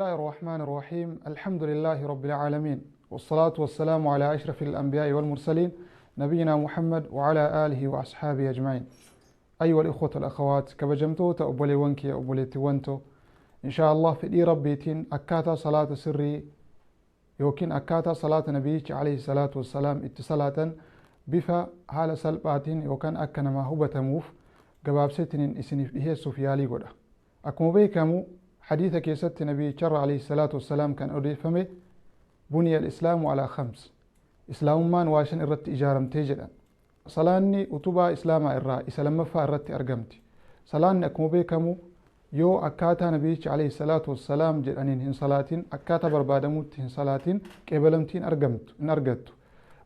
الله الرحمن الرحيم. الحمد لله رب العالمين، والصلاة والسلام على أشرف الأنبياء والمرسلين، نبينا محمد وعلى آله وأصحابه أجمعين. أيها الإخوة والأخوات، kabajamtoota obboleewwan kiyya, obboleettiiwwan too، إن شاء الله fedhii Rabbiitiin akkaataa salaata sirrii yookiin akkaataa salaata nabiyyichi عليه الصلاة والسلام itti salaatan bifa haala salphaatiin yookaan akka namaa hubatamuuf gabaabseetiniin isiniif dhiheessuuf yaalii godha. Akkuma beekamu, hadiisa keessatti nabiyyicharra عليه الصلاة والسلام kan odeeffame بني الإسلام على خمس، islaamummaan waa shan irratti ijaaramtee jedhan. Salaanni utubaa islaamaa irraa isa lammaffaa irratti argamti. Salaanni akkuma beekamu yoo akkaataa nabiyyichi عليه الصلاة والسلام jedhaniin hin salaatin, akkaataa barbaadamutti hin salaatin, qeebalamtiin argamtu hin argattu.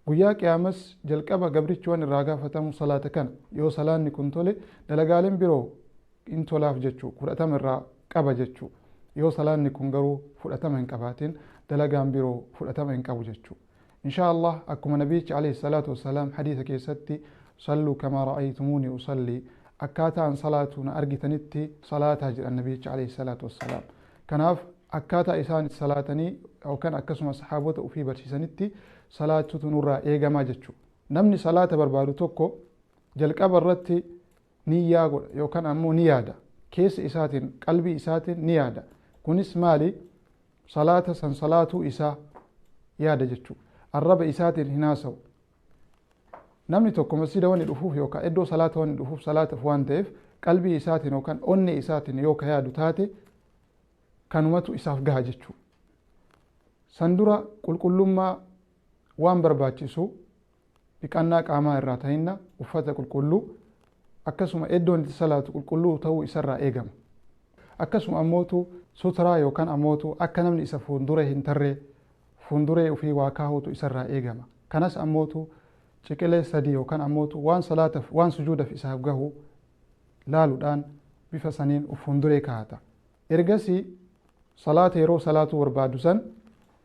Guyyaa qiyaamas jalqaba gabrichi waan irraa gaafatamu salaata kana. Yoo salaanni kun tole, dalagaaleen biroo hin tolaaf jechuu, fudhatama irraa qaba jechuu. Yoo salaanni kun garuu fudhatama hin qabaatin, dalagaan biroo fudhatama hin qabu jechuu. إن شاء الله akkuma nabiyyichi عليه الصلاة والسلام hadiisa keessatti صلوا كما رأيتموني أصلي، akkaataa an salaatu na argitanitti salaataa jedhan nabiyyichi عليه الصلاة والسلام. Kanaaf akkaataa isaan salaatanii yookaan akkasuma saxaabota ufii barsiisanitti salaatutu nurraa eegamaa jechuu. Namni salaata barbaadu tokko jalqaba irratti niyyaa godha yookaan ammoo ni yaada. Keessa isaatiin, qalbii isaatiin ni yaada. Kunis maali? Salaata san salaatuu isaa yaada jechuu. Arraba isaatiin hin haasa'u. Namni tokko masjida wanni dhufuuf yookaan iddoo salaata wanni dhufuuf salaataaf waan ta'eef, qalbii isaatiin yookaan onnee isaatiin yoo ka yaadu taate, kanumatu isaaf gaha jechuu. San dura qulqullummaa waan barbaachisu, dhiqannaa qaamaa irraa ta'inna, uffata qulqulluu, akkasuma iddoon itti salaatu qulqulluu ta'uu isarraa eegama. Akkasuma ammootu sutraa yookaan ammootu akka namni isa fuuldura hin tarree fuulduree ofii waa kaahuutu isarraa eegama. Kanas ammootu ciqilee 3 yookaan ammootu waan salaataaf, waan sujuudaaf isaaf gahu laaluudhaan bifa saniin of fuulduree kaa'ata. Ergasii salaata yeroo salaatuu barbaadu san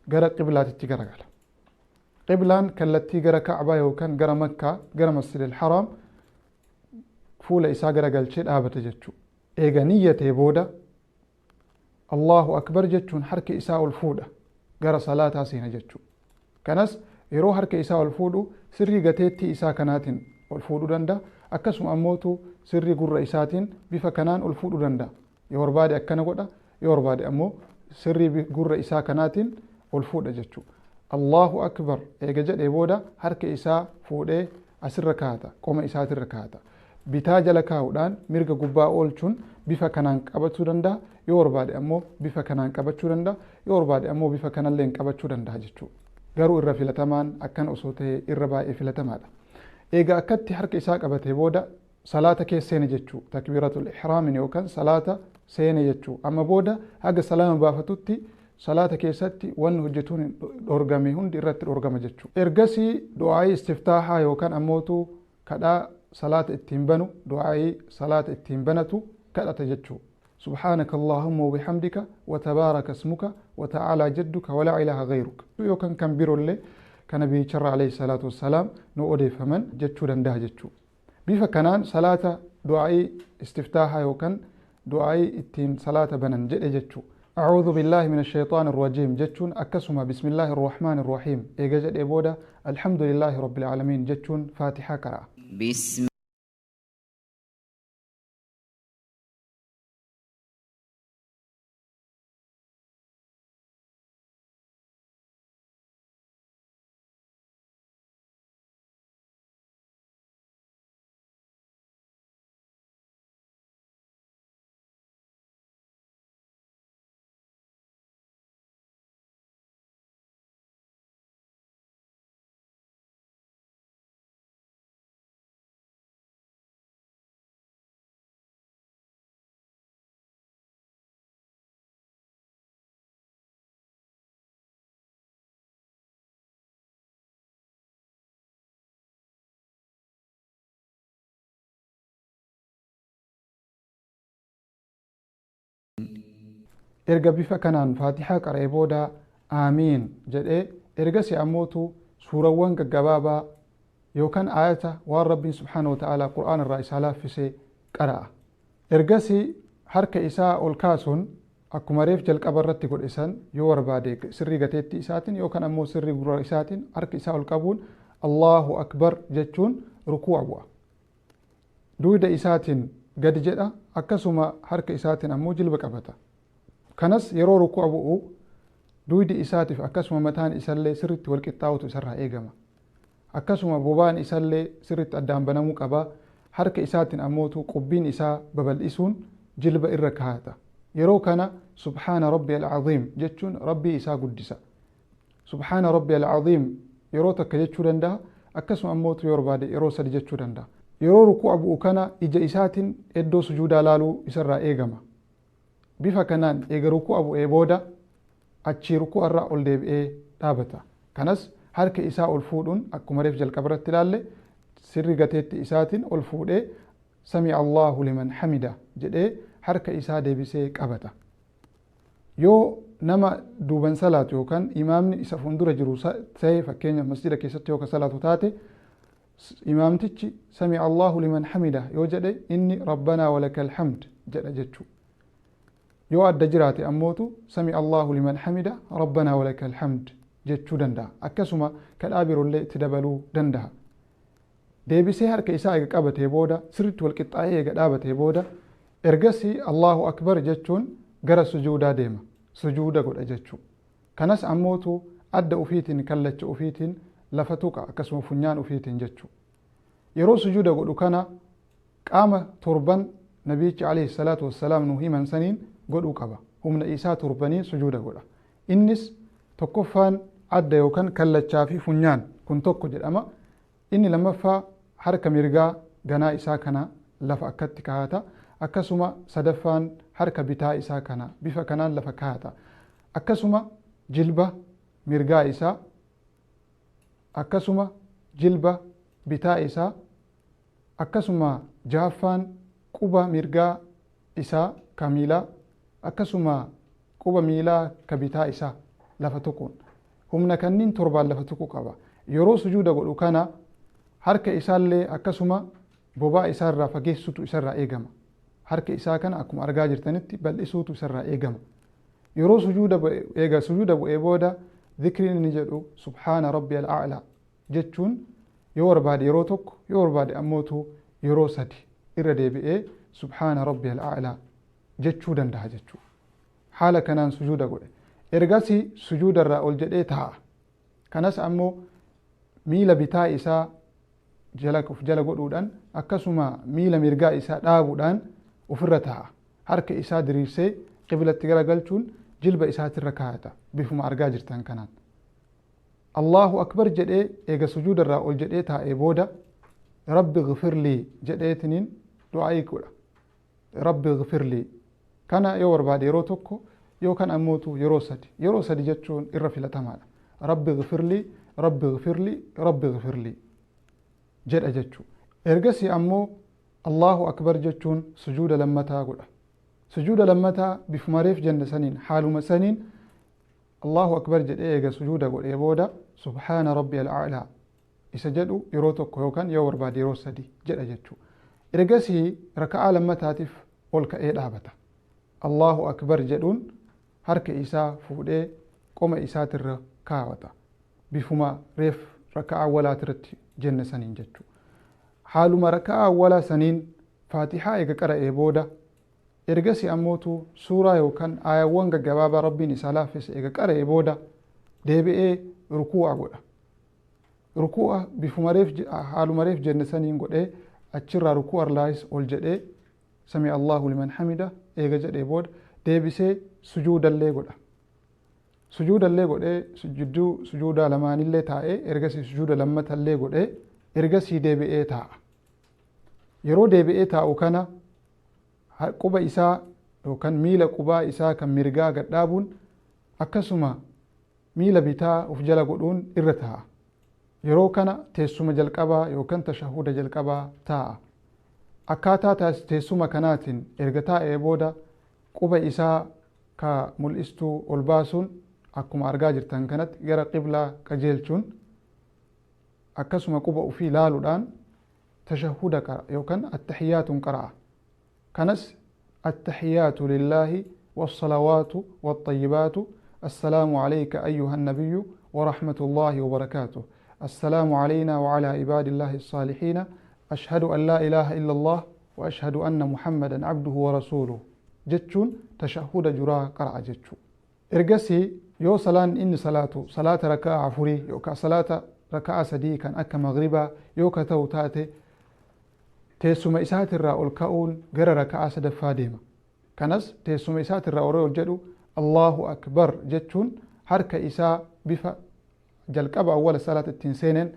gara qiblaatitti garagala. Qiblaan kallattii gara Ka'baa yookaan gara Makkaa, gara Masjid al-Haraam fuula isaa garagalchee dhaabata jechuudha. Eega niyyatee booda الله أكبر jechuun harka isaa ol fuudha, gara salaataa seena jechuudha. Kanas yeroo harka isaa ol fuudhu sirrii gateettii isaa kanaatiin ol fuudhuu danda'a. Akkasuma ammootu sirrii gurra isaatiin bifa kanaan ol fuudhuu danda'a. Yoo barbaade akkana godha, yoo barbaade ammoo sirrii gurra isaa kanaatiin ol fuudha jechuudha. الله أكبر eega jedhee booda harka isaa fuudhee asirra kaa'ata, qoma isaatirra kaa'ata. Bitaa jala kaa'uudhaan mirga gubbaa oolchuun bifa kanaan qabachuu danda'a. Yoo barbaade ammoo bifa kanaan qabachuu danda'a. Yoo barbaade ammoo bifa kanallee qabachuu danda'a jechuudha. Garuu irra filatamaan akkana osoo ta'e irra baay'ee filatamaadha. Egaa akkatti harka isaa qabatee booda salaata keessa seene jechuudha. تكبيرة الإحرام yookaan salaata seene jechuudha. Amma booda haga salaama baafatutti salaata keessatti wanni hojjetuun dhorgame hundi irratti dhorgama jechuudha. Ergasii du'aayii istiftaahaa yookaan ammootu kadhaa salaata ittiin banu, du'aayii salaata ittiin banatu kadhata jechuudha. سبحانك اللهم وبحمدك وتبارك اسمك وتعالى جدك ولا إله غيرك yookaan kan biroollee kan nabiyicharra عليه الصلاة والسلام nu odeeffaman jechuu danda'a jechuudha. Bifa kanaan salaata du'aayii istiftaahaa yookaan du'aayii ittiin salaata banan jedhe jechuudha. أعوذ بالله من الشيطان الرجيم jechuun, akkasuma بسم الله الرحمن الرحيم eega jedhee booda الحمد لله رب العالمين jechuun faatihaa qara'a. بسم Erga bifa kanaan faatihaa qara'ee booda aamiin jedhee, ergasii ammootu suurawwan gaggabaabaa yookaan aayata waan Rabbiin سبحانه وتعالى qur'aan irraa isaa laaffisee qara'a. Ergasii harka isaa ol kaasuun Akkuma reef jalqaba irratti godhe san, yoo barbaade sirrii gateettii isaatiin yookaan ammoo sirrii gurra isaatiin harka isaa ol qabuun Allahu akbar jechuun rukuu'a bu'a. Dugda isaatiin gadi jedha, akkasuma harka isaatiin ammoo jilba qabata. Kanas yeroo rukuu'a bu'u dugdi isaatiif akkasuma mataan isallee sirriitti wal qixxaawutu isarraa eegama. Akkasuma bobaan isallee sirriitti addaan banamuu qaba. Harka isaatiin ammootu qubbiin isaa babal'isuun jilba irra kaa'ata. Yeroo kana subhaana rabbi al-aziim jechuun rabbii isaa guddisa. Subhaana rabbi al-aziim yeroo takka jechuu danda'a, akkasuma ammootu yoo barbaade yeroo sadi jechuu danda'a. Yeroo rukuu'a bu'u kana ija isaatiin iddoo sujuudaa laaluu isarraa eegama. Bifa kanaan eega rukuu'a bu'ee booda achii rukuu'a irraa ol deebi'ee dhaabata. Kanas harka isaa ol fuudhuun akkuma reef jalqaba irratti ilaalle sirri gateetti isaatiin ol fuudhee sami Allahu liman hamida jedhee harka isaa deebisee qabata. Yoo nama duuban salaatu yookaan imaamni isa fuuldura jiru ta'e, fakkeenyaaf masjida keessatti yoo salaatu taate, imaamtichi sami Allahu liman hamida yoo jedhe inni rabbanaa walakal hamd jedha jechuu. Yoo adda jiraate ammootu sami Allahu liman hamida rabbanaa walakal hamd jechuu danda'a. Akkasuma kadhaa biroollee itti dabaluu danda'a. Deebisee harka isaa eega qabatee booda, sirriitti wal qixxaa'ee eega dhaabatee booda, ergasii Allahu akbar jechuun gara sujuudaa deema. Sujuuda godha jechuu. Kanas ammootu adda ufiitiin kallacha ufiitiin lafa tuqa, akkasuma funyaan ufiitiin jechuu. Yeroo sujuuda godhu kana qaama torban nabiyichi alayhi salaatu wassalaam nu himan saniin godhuu qaba. Humna isaa torbaniin sujuuda godha. Innis tokkoffaan adda yookaan kallachaa fi funyaan kun tokko jedhama. Inni lammaffaa harka mirgaa ganaa isaa kana lafa akkatti kaa'ata. Akkasuma sadaffaan harka bitaa isaa kana bifa kanaan lafa kaa'ata. Akkasuma jilba mirgaa isaa, akkasuma jilba bitaa isaa, akkasuma jahaffaan quba mirgaa isaa ka miilaa, akkasuma quba miilaa ka bitaa isaa lafa tuquun humna kanniin torbaan lafa tuquu qaba. Yeroo sujuuda godhu kana harka isaallee akkasuma bobaa isaarraa fageessutu isarraa eegama. Harka isaa kana akkuma argaa jirtanitti bal'isuutu isarraa eegama. Yeroo sujuuda eega sujuuda bu'ee booda zikriin inni jedhu subhaana rabbi al-a'laa jechuun yoo barbaade yeroo tokko, yoo barbaade ammootu yeroo sadi irra deebi'ee subhaana rabbi al-a'laa jechuu danda'a jechuudha. Haala kanaan sujuuda godhe. Ergasii sujuudarraa ol jedhee taa'a. Kanas ammoo miila bitaa isaa jala of jala godhuudhaan akkasuma miila mirgaa isaa dhaabuudhaan ofirra taa'a. Harka isaa diriirsee qiblatti garagalchuun jilba isaatirra kaa'ata bifuma argaa jirtan kanaan. Allahu akbar jedhee eega sujuudarraa ol jedhee taa'ee booda rabbi gfirlii jedheetiniin du'aa'ii godha. Rabbi gfirlii kana yoo barbaade yeroo tokko yookaan ammootu yeroo sadi. Yeroo sadi jechuun irra filatamaadha. Rabbi gfirlii, rabbi gfirlii, rabbi gfirlii jedha jechuu. Ergasii ammoo Allahu akbar jechuun sujuuda lammataa godha. Sujuuda lammataa bifuma reef jenne saniin haaluma saniin Allahu akbar jedhee eega sujuuda godhee booda subhaana rabbi al-a'laa isa jedhu yeroo tokko yookaan yoo barbaade yeroo sadi jedha jechuu. Ergasii raka'aa lammataatiif ol ka'ee dhaabata. Allahu akbar jedhuun harka isaa fuudhee qoma isaatirra kaawwata. Bifuma reef raka'aa awwalaatirratti jenne saniin jechuu. Haaluma raka'aa awwalaa saniin faatihaa eega qara'ee booda ergasii ammootu suuraa yookaan aayawwan gaggabaabaa rabbiin isaa laaffise eega qara'ee booda deebi'ee rukuu'a godha. Rukuu'a bifuma reef haaluma reef jenne saniin godhee achirraa rukuu'a irraayis ol jedhee sami Allahu liman hamida eega jedhee booda deebisee sujuudallee godha. Sujuudallee godhee jidduu sujuudaa lamaanillee taa'ee ergasii sujuuda lammatallee godhee ergasii deebi'ee taa'a. Yeroo deebi'ee taa'u kana quba isaa yookaan miila qubaa isaa kan mirgaa gad dhaabuun akkasuma miila bitaa of jala godhuun irra taa'a. Yeroo kana teessuma jalqabaa yookaan tashahuda jalqabaa taa'a. Akkaataa teessuma kanaatiin erga taa'ee booda quba isaa ka mul'istuu ol baasuun akkuma argaa jirtan kanatti gara qiblaa qajeelchuun akkasuma quba ofii laaluudhaan tashahuda qara yookaan attahiyaatuun qara'a. Kanas attahiyaatu lillaahi والصلوات والطيبات السلام عليك أيها النبي ورحمة الله وبركاته السلام علينا وعلى عباد الله الصالحين أشهد أن لا إله إلا الله وأشهد أن محمدا عبده ورسوله jechuun tashahuda duraa qara'a jechuu. Ergasii yoo salaan inni salaatu salaata raka'aa afurii yookaan salaata raka'aa sadii kan akka maghribaa yoo ka ta'u taate, teessuma isaatirraa ol ka'uun gara raka'aa sadaffaa deema. Kanas teessuma isaatirraa ol jedhu Allahu akbar jechuun harka isaa bifa jalqaba awwala salaata ittiin seeneen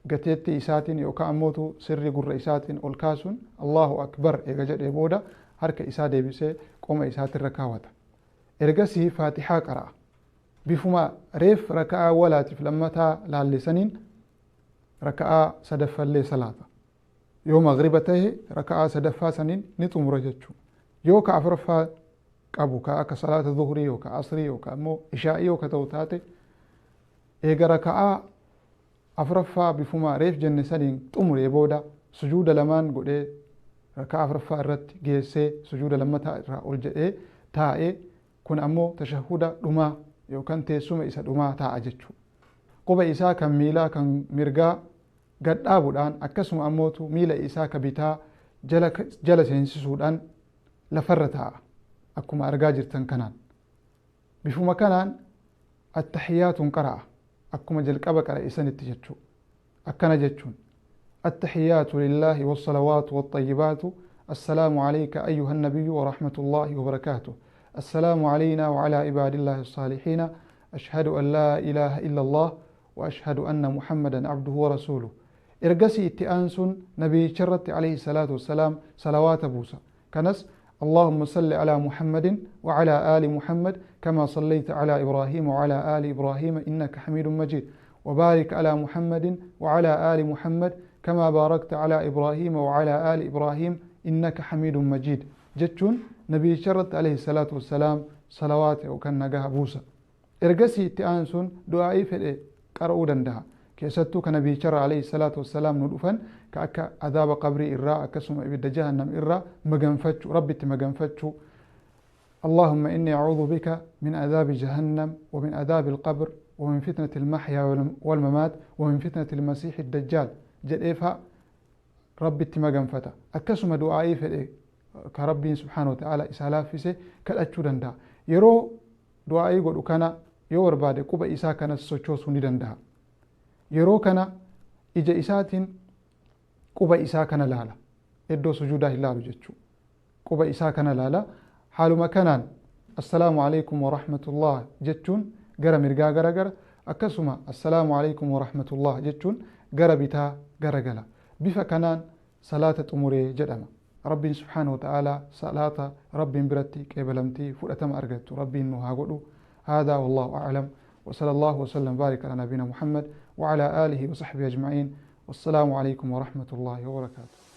gateettii isaatiin yookaan ammootu sirri gurra isaatiin ol kaasuun Allahu akbar eega jedhee booda harka isaa deebisee qoma isaatirra kaawwata. Ergasii Faatixaa qara'a. Bifuma reef raka'aa awwalaatiif lammataa laallisaniin raka'aa sadaffallee salaata. Yoo maghriba tahe raka'aa sadaffaa saniin ni xumura jechuudha. Yoo ka afuraffaa qabu ka akka salaata zuhurii yookaan asrii yookaan immoo ishaa'ii yoo ka ta'u taate, eega raka'aa afuraffaa bifuma reef jenne saniin xumuree booda sujuuda lamaan godhee raka'aa afuraffaa irratti geessee sujuuda lammataa irraa ol jedhee taa'ee, kun ammoo tashahuda dhumaa yookaan teessuma isa dhumaa taa'a jechuudha. Quba isaa kan miilaa kan mirgaa gad dhaabuudhaan, akkasuma ammootu miila isaa ka bitaa jala seensisuudhaan lafarra taa'a akkuma argaa jirtan kanaan. Bifuma kanaan attahiyaatuun qara'a akkuma jalqaba qara'e sanitti jechuudha. Akkana jechuun: التحيات لله والصلوات والطيبات السلام عليك أيها النبي ورحمة الله وبركاته السلام علينا وعلى عباد الله الصالحين أشهد أن لا إله إلا الله وأشهد أن محمدا عبده ورسوله. Ergasii itti aansuun nabiyicharratti عليه الصلاة والسلام salawaata buusa. Kanas: اللهم صل على محمد وعلى آل محمد كما صليت على إبراهيم وعلى آل إبراهيم إنك حميد مجيد وبارك على محمد وعلى آل محمد كما باركت على إبراهيم وعلى آل إبراهيم إنك حميد مجيد jechuun nabiyicharratti عليه الصلاة والسلام salawaata yookaan nagaa buusa. Ergasii itti aansuun du'aa'ii fedhe qara'uu danda'a. Keessattuu ka nabiyicharra عليه الصلاة والسلام nu dhufan ka akka adaaba qabrii irraa, akkasuma ibidda jahannam irraa maganfachuu, Rabbitti maganfachuu: اللهم إني أعوذ بك من عذاب جهنم ومن عذاب القبر ومن فتنة المحيا والممات ومن فتنة المسيح الدجال jedheefa Rabbitti maganfata. Akkasuma du'aa'ii fedhe ka Rabbiin سبحانه وتعالى isaa laaffise kadhachuu danda'a. Yeroo du'aa'ii godhu kana yoo barbaade quba isaa kanas sochoosuu ni danda'a. Yeroo kana ija isaatiin quba isaa kana laala, iddoo sujuudaa hin laalu jechuu, quba isaa kana laala. Haaluma kanaan السلام عليكم ورحمة الله jechuun gara mirgaa gara gara, akkasuma السلام عليكم ورحمة الله jechuun gara bitaa gara gala. Bifa kanaan salaata xumuree jedhama. Rabbiin سبحانه وتعالى salaata Rabbiin biratti qeebalamtii fudhatama argattu Rabbiin nu haa godhu. هذا والله أعلم، وصلى الله وسلم بارك على نبينا محمد وعلى آله وصحبه أجمعين، والسلام عليكم ورحمة الله وبركاته.